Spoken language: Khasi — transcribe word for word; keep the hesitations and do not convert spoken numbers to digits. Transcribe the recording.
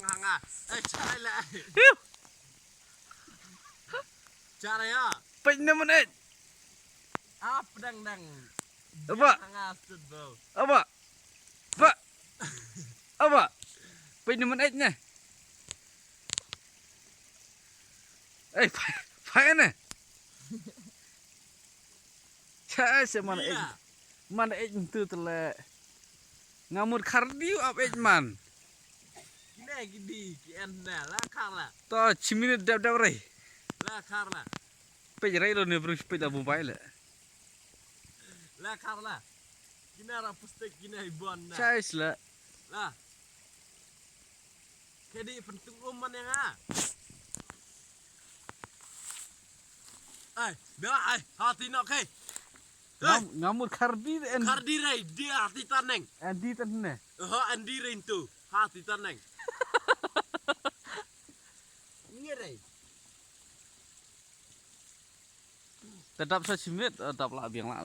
Hanga. Eh, chai la. Hiu. Chai ya. Peit ne man eit. Ap dang dang. Aba. Hanga stud bo. Aba. Ba. Aba. Peit ne man eit ne. Eh, phai, phai ne. Chai se man eit. Man eit tu tele. Nga mut khardi ap eit man. Ne gidi ki en na la kharla. To chi minit dap dap rei. La kharla. Peit rei lo ne bru peit la Mumbai le. La kharla. Kina ra pustek kina ibon na. Chai sla. La. Kedi pentung um man yang ah. Ai, dah ai, hati nak ke. Ngam ngam mut khardi en. Khardi rei dia hati taneng. En di tan ne. Ha andi rei tu hati taneng. Ngerei. Te dap sa chimit, eh, dap la biang la.